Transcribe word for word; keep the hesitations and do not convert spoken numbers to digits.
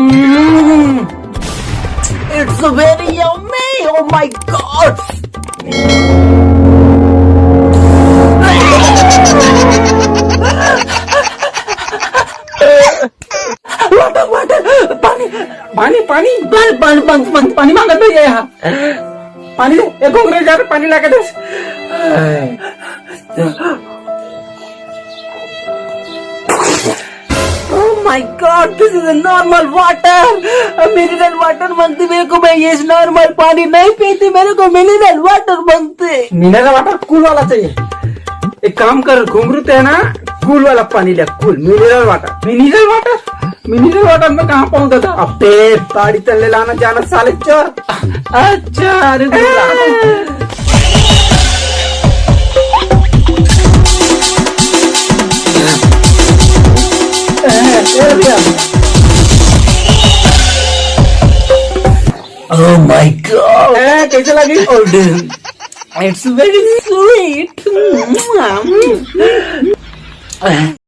Mm. It's very yummy. Oh my God. Water, water, पानी, पानी, पानी। पानी, पानी, पानी, पानी, पानी मांगत भैया यहाँ। पानी दे, एक घुघरू कर पानी ला के दे। Oh my God, this is a normal water. Mineral water मांगती मेरे को, मैं ये normal पानी नहीं पीती, मेरे को mineral water मांगती। Mineral water cool वाला चाहिए। एक काम कर, घुंगरू ते है ना, cool वाला पानी ले, cool mineral water। Mineral water? Mineral water में कहाँ पाऊँ दादा? अबे, ताड़ी तल्ले लाना जाना साले चोर। अच्छा, रुक, रुक। Oh my God. ए, कैसे लगी? Oh, damn. It's very sweet.